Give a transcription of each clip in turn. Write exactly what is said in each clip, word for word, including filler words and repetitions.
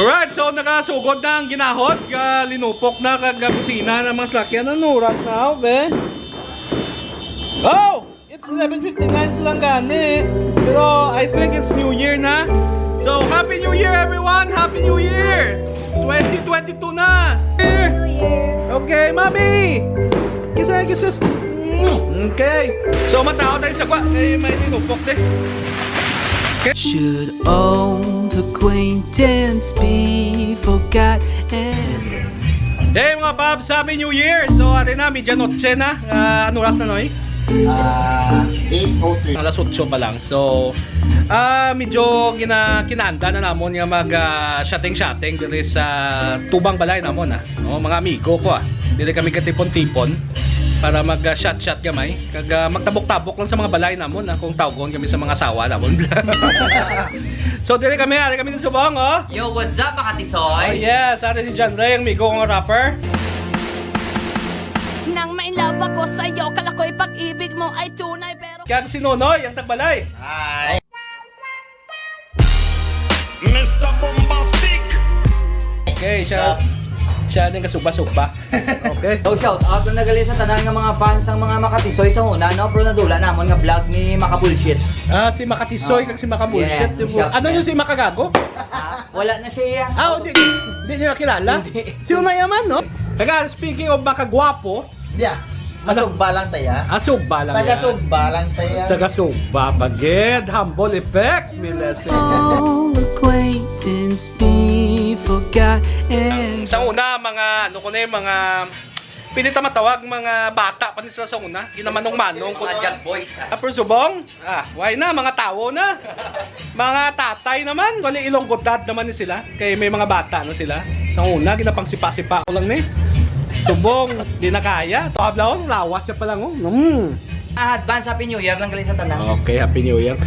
Alright, so nakasugod na ang ginahod, ah, linupok na kag, ah, busina ng mga salakyan. Ano oras na, be? Oh! It's eleven fifty-nine lang gani. Pero I think it's New Year na. So, Happy New Year, everyone! Happy New Year! Twenty twenty-two na! New Year! Okay, Mami! Kisses, kisses! Okay. So, matawa tayo sa kwa. Kay may linupok din. Should old acquaintance be forgotten? Hey, mga Pabs, Happy New Year! So, ate na, medianoche na. Ah, ano oras na, Noy? Ah, eight oh three. Alas otso pa lang. So, ah, medyo gina kinanda na namon nga mag ah, shooting-shooting diri sa tubang balay namon, ah. No, mga amigo ko, ah. Dili kami katipon-tipon para mag ah, shot-shot gamay. Kag ah, magtabok-tabok lang sa mga balay namon, ah, kung tawgon kami sa mga asawa namon. So, diri kami, ari kami sa subong, oh. Yo, what's up, Oh, Makatisoy? Yes, ari si John Ray, ang amigo kong rapper. Nang ma-in love ako sa'yo, kala ko'y pag-ibig mo ay tunay pero Kag si Nonoy, ang tagbalay. Hi. Mister Bombastic. Okay, siya, siya din kasugba-sugba. Okay. So, shout out na nagali sa tanan nga mga fans ang mga Makatisoy sa una, no? Pero nadula namon nga vlog ni Makabullshit. Ah, si Makatisoy kag si Makabullshit. Yeah, Di ba? shout Ano out. Yun si Makagago? Ah, wala na siya. Ah, hindi, hindi niyo kilala? Hindi. Si Umayaman, no? Taga, speaking of makagwapo, Yeah. Masugba lang tayo. ah, sugba lang Taga yan. Sugba lang tayo. Taga sugba, pagid, humble effect, Miles. All acquaintance be forgotten. Sa una, mga, ano ko na yung mga, pili ta matawag, mga bata pa ni sila sa una. Ginamanong-manong ko. Mga Jack Boys. Tapos subong, ah, why na, mga tao na. Mga tatay naman, wali Ilonggo dad naman ni sila. Kay may mga bata na sila. Sa una, ginapangsipa-sipa ko lang ni. Subong, di na kaya. Ito, ablaw, lawas siya pa lang, oh. Mm. Ah, advance Happy New Year lang gali sa tanan. Okay, Happy New Year.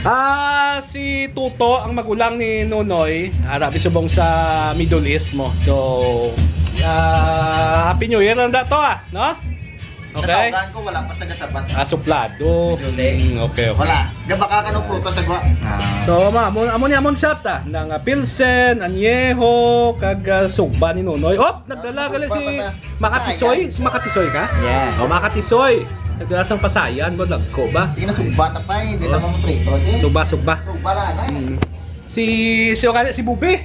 Ah, si Tuto, ang magulang ni Nonoy, arabi subong sa Middle East mo. So, ah, Happy New Year lang dato, ah, no? Okay. Natawgan ko, wala pa sa gasabat. Ah, suplado. Duling. Mm, okay, okay. Wala. Gabaka ka ng prutas sa gwa. Ah. So, ma, amo, amo ni amon shot, ah. Nang ah, Pilsen, Añejo, kag ah, sugba ni Nonoy. Oh, nagdala gali si Makatisoy. Si Makatisoy ka? Yeah. Oh, Makatisoy. Nagdala sang pasayan mo, lagko ba? Hindi na sugba ta pa eh. Hindi na maprito eh. Sugba, sugba. Sugba lang eh. Mm. Si, si, si, si Bubi.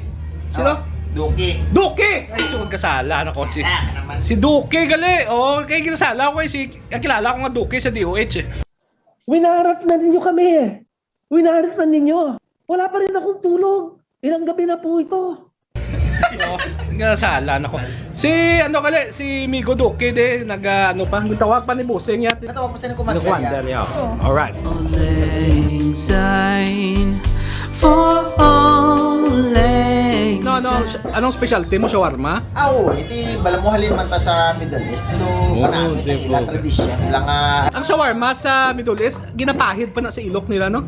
Sino? Ah, Duki. Duki! Ay, so magkasala na ko. Si, Ah, naman. si Duki gali. Oh, kay kinasala ko eh. Si, ang kilala ko nga Duki sa D O H eh. Winarat na ninyo kami eh. Winarat na ninyo. Wala pa rin akong tulog. Ilang gabi na po ito. Oh, kinasala na ko. Si, ano gali, si Migo Duki de, nag, ah, ano pa, ang tawag pa ni Busing niya. Natawag ko sa ni Commander Commander niya. yan. Alright. Alang sign for alang No, no, anong specialty mo, shawarma? Ah, oo. Iti, bala mo halin man ta sa Middle East. Pero Oo, kanami sa di ila po. Tradisyon. Lang nga, Ang shawarma sa Middle East, ginapahid pa na sa ilok nila, no?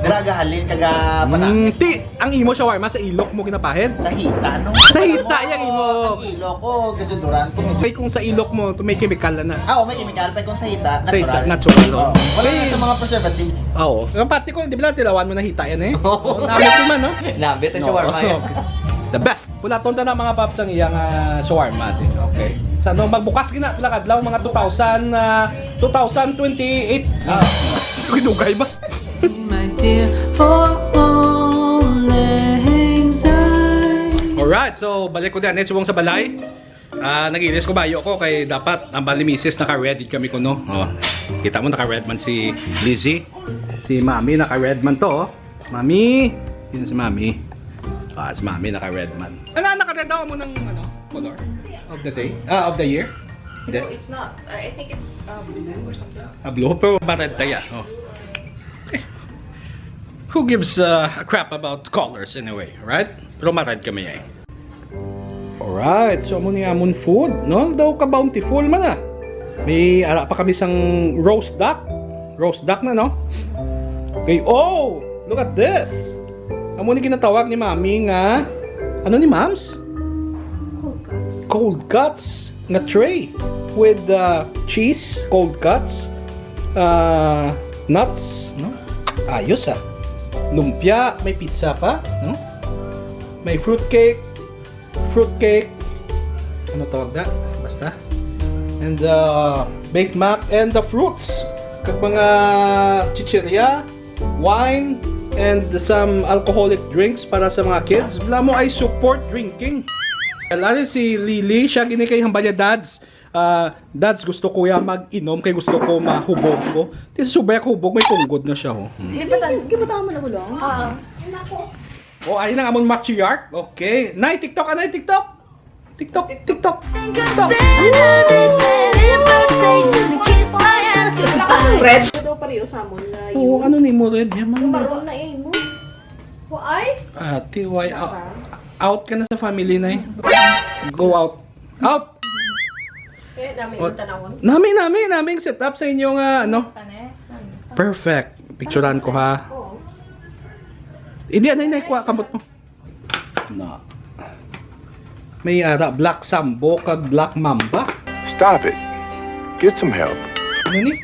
Graga halin, kaga panami. Mm, ti, ang imo shawarma sa ilok mo ginapahid? Sa hita, no? Sa hita, yung imo. Ang ilok ko, gajuduran ko. Medyo Kay kung sa ilok mo, to may chemical na na. Ah, oh, may chemical pa kung sa hita. Sa hita, Natural. natural, oh. Oh, wala na sa mga preservatives. Oo. Ang pati ko, di ba lang, tilawan mo na hita yan eh? Oo, namit naman, no? Nabit ang shawarma yan. The best. Pulaton ta na mga paps ang iyang ah, shawarma din. Okay. Sa no, magbukas gina, pila kadlaw, mga two thousand, ah, two thousand twenty-eight. Ah, kinugay ba? My dear, for alang sign. Alright, so balik ko din. Next, sa balay. Ah, nagilis ko bayo ko kay dapat ang bali misis naka-red kami kuno. Oh. Kita mo naka-red man si Lizzie. Si Mami naka-red man to, oh. Mami, yun si Mami. Ah, si Mami naka-red man. Ano naka-red daw mo ng ano, color of the day? Ah, of the year? No, Hindi. It's not. I I think it's uh, blue or something. Ah, blue pero ma-red tayo. Oh. Okay. Who gives uh, a crap about colors anyway, right? Pero ma-red kami eh. Alright, so amo ni amon food, no? Daw ka bountiful man ah. May ara pa kami sang roast duck. Roast duck na, no? Okay, oh, look at this. Amo ni ginatawag ni Mami nga, ano ni Mams? Cold cuts nga tray with uh, cheese, cold cuts, uh, nuts, no? Ayos ah. Lumpia, may pizza pa, no? May fruitcake, fruitcake, ano tawag na? Basta. And the baked mac and the fruits. Kag mga chichirya, wine, and some alcoholic drinks para sa mga kids. Wala mo ay support drinking. Lalo si Lily, siya gini kay hambal niya, "Dads, ah, Dads, gusto ko ya mag-inom kay gusto ko mahubog ko." Ti subay ako hubog, may punggod na siya, oh. Hmm. Gibata-, gibata mo na gulong? Oo. O, ay nang amon matriarch. Okay. Nay, TikTok, anay, TikTok. TikTok, TikTok. Think I TikTok. Said another said invitation to kiss my ass goodbye. Red. Ito daw pareho sa amon na Oo, yun. Ano ni mo, Red? Yan, Yung man. Maroon na eh, mo. Why? Ah, T Y, out, out ka na sa family na eh. Go out. Out! Eh, dami What? Yung tanawon. Nami, nami, naming set up sa inyo nga, ano? Perfect. Picturean ko, ha? Oo. Hindi, anay, nay, kuha, kamot mo. Na. May ara, Black Sambo kag Black Mamba. Stop it. Get some help. Ano ni?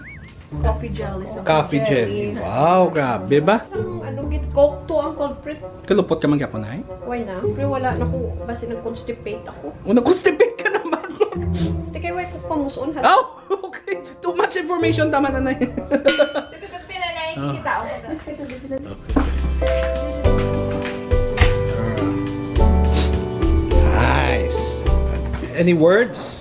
Coffee jelly sa Coffee jelly. Jelly. Wow, grabe ba? Ang ano, gid, Coke to ang culprit. Kalupot ka man gyapon, ay? Why na? Pero wala na ko, basi nag-constipate ako. O, nag-constipate ka naman. Di kay why ko pamuson, ha? Oh, okay. Too much information, tama na na yun. Tututupi na na yung Ah. Kita, oh. Nice. Any words?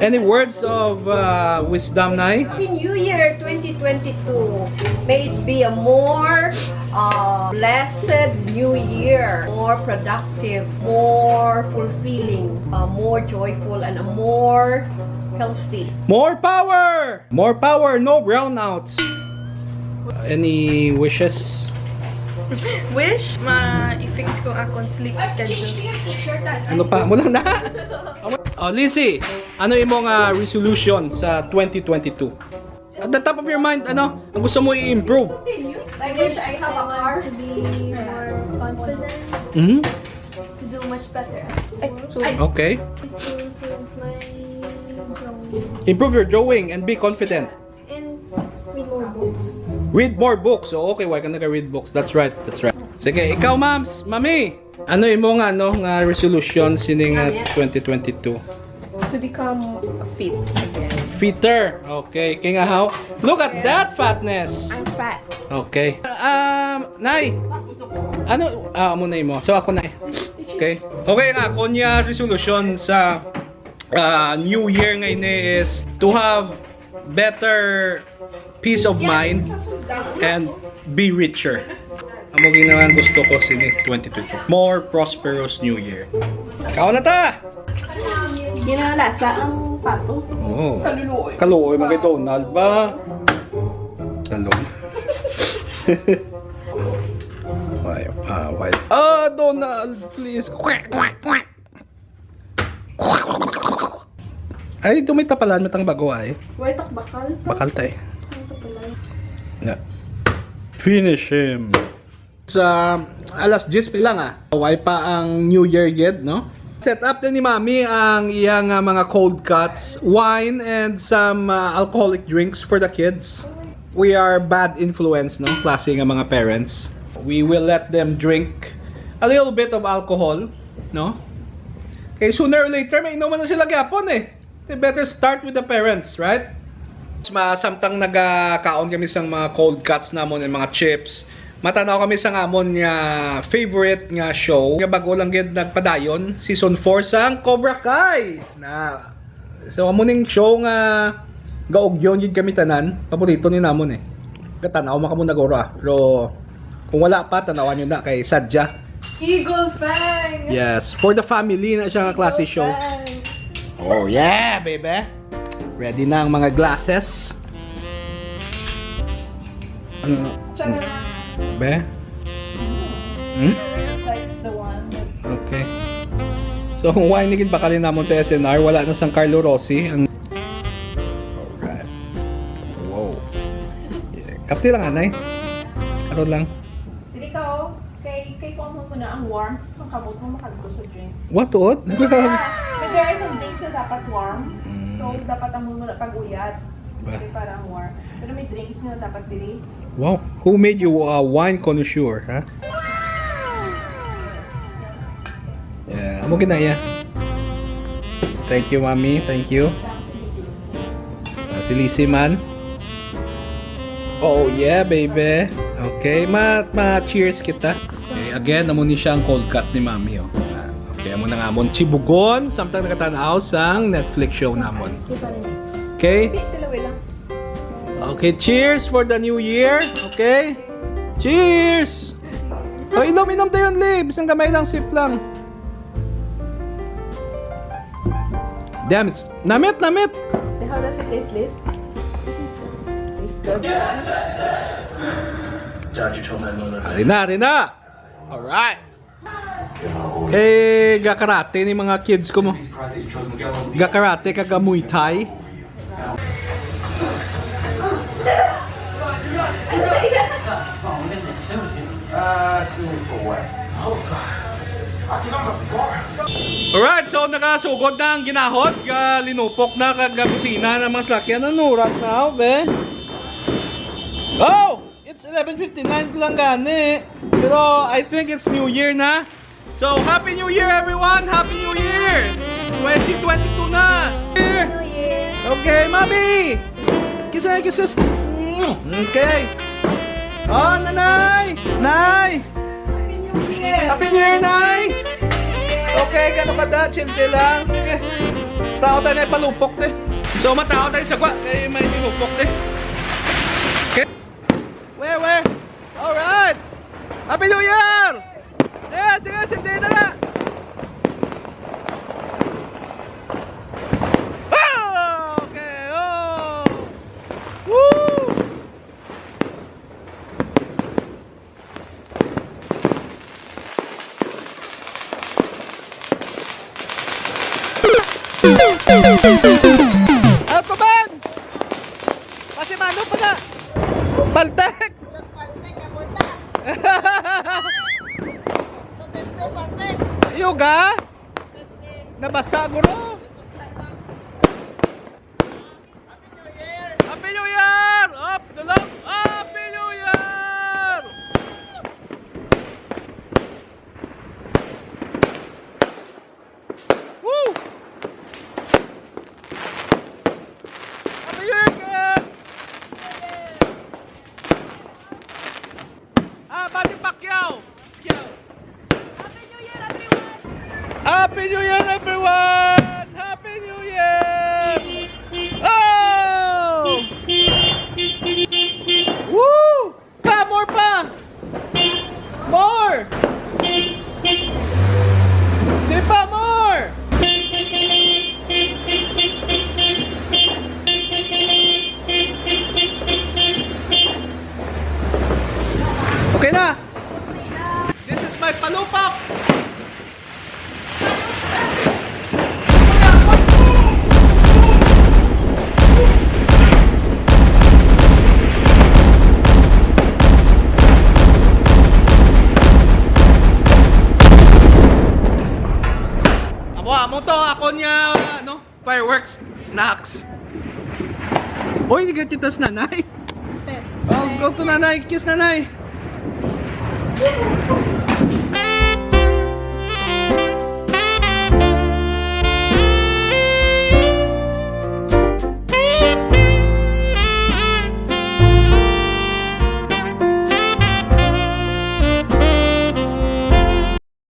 Any words of, uh, wisdom, Nay? Happy New Year twenty twenty-two. May it be a more, uh, blessed New Year, more productive, more fulfilling, uh, more joyful, and a more healthy. More power! More power, no brownouts. Any wishes? Wish, ma-fix ko akong sleep schedule. Ano pa? Mula na? Oh, Lizzie, ano imong, ah, resolution sa twenty twenty-two? At the top of your mind, ano ang gusto mo i-improve? I wish I have a car. To be more confident, Mhm. To do much better at school. Okay. To improve my drawing. Improve your drawing and be confident. And read more books. Read more books. Oh, okay, why ka nag-read books? That's right. That's right. Sige, ikaw, ma'ams, mami. Ano imo nga, ano, nga resolution sining, ah, twenty twenty-two? To become fit again. Fitter. Okay. Kay nga how? Look at that fatness. I'm fat. Okay. Um, Nay. Ano? Ah, amo na imo. So, ako na eh. Okay. Okay nga, kunya resolution sa, ah, New Year nga ini is to have better peace of mind and be richer. Amo gid naman gusto ko sini twenty twenty. More prosperous New Year. Kaon na ta! Ginalasa ang pato. Oo. Kaluoy. Kaluoy, mga Donald ba? Salong. Why? Ah, why? Ah, Donald, please. Quack, quack, quack. Ay, ito may tapalan, matang bago ay. Why tak bakal? Bakal tay. Saan tapalan? Yeah. Finish him. Sa alas diyes pa lang, ah. Why pa ang New Year yet, no? Set up din ni Mami ang iyang, ah, mga cold cuts, wine, and some, ah, alcoholic drinks for the kids. We are bad influence, no? Klase nga mga parents. We will let them drink a little bit of alcohol, no? Kay sooner or later, may inuman na sila gyapon eh. They better start with the parents, right? Ma-, samtang nagakaon kami sang mga cold cuts namon and mga chips, matanaw kami sang amon nga favorite nga show nga bago lang gid nagpadayon, season four sang Cobra Kai. Na, so, amo ning show nga gaugyon gid kami tanan, paborito ni namon eh. Katanaw man kamo nag-ura, pero kung wala pa, tanawan nyo na kay sadya. Eagle Fang! Yes, for the family na siya nga klase show. Fang. Oh yeah, baby. Ready na ang mga glasses. Ano? Tsaka Be? Hmm? Like the one that Okay. So, kung why naging bakalin namon sa S N R, wala na sang Carlo Rossi. Ang Alright. Wow. Yeah. Kapti lang, anay. Karon lang. Dili ka, oh. Kay, kay kung amo mo na ang warmth sa kamot mo, makadto sa drink. What, what? Yeah. But there are some drinks na dapat warm. Mm. So, dapat amo mo na pag-uyat. Ba? Kay para ang warm. Pero may drinks na dapat dili. Wow. Who made you a wine connoisseur, ha? Yes, yes. Amo ginaya. Thank you, Mommy. Thank you. Ah, si Lizzie man. Oh, yeah, baby. Okay, ma, ma cheers kita. Okay, again, amo ni siya ang cold cuts ni Mommy, oh. Ah, okay, amo na nga amon chibugon, samtang nagatan-aw sang Netflix show namon. Okay? Hindi, dalawa lang. Okay, cheers for the new year. Okay? Cheers! O, inom, inom dayon, Libs. Ang gamay lang, sip lang. Damn it. Namit, namit! How does it taste, Liz? Tastes good. Dad, you told my mother. Ari na, ari na! Alright! Eh, gakarate ni mga kids ko mo. Gakarate kag Muay Thai. Alright, so nakasugod na ang ginahod, ga linupok na kag busina na mga salakyan. Ano oras na, oh, be? Oh! It's eleven fifty-nine lang gani. Pero I think it's New Year na. So, Happy New Year, everyone! Happy New Year! Twenty twenty-two na! New Year! Okay, Mami! Kisses, kisses! Okay! Oh, Nanay! Nay! Happy New Year! Happy New Year, Nay! Okay, kano ka da? Chill-chill lang. Sige. Tao tayo na ipalupok, te. So, matao tayo sa gwa. Kay may linupok, te. Okay. Where, where? Alright! Happy New Year! Sige, sige, sindi na nga! Ah! Okay, oh! Woo! Ako man! Pasimano pa na! Paltek! Yuga? Nabasa, guro? Happy New Year! Up, dulog! Happy New Year! Woo! Happy New Year, kids! Ah, Manny Pacquiao! Pacquiao! Happy New Year, everyone! Happy New Year, everyone! Happy New Year! Oh! Woo! Pa, more pa! More! Sipa, more! Okay na! This is my palupok! Amo, amo to, ako niya, ano, fireworks, snacks. Oy, nagkita si nanay. Oh, go to nanay, kiss nanay.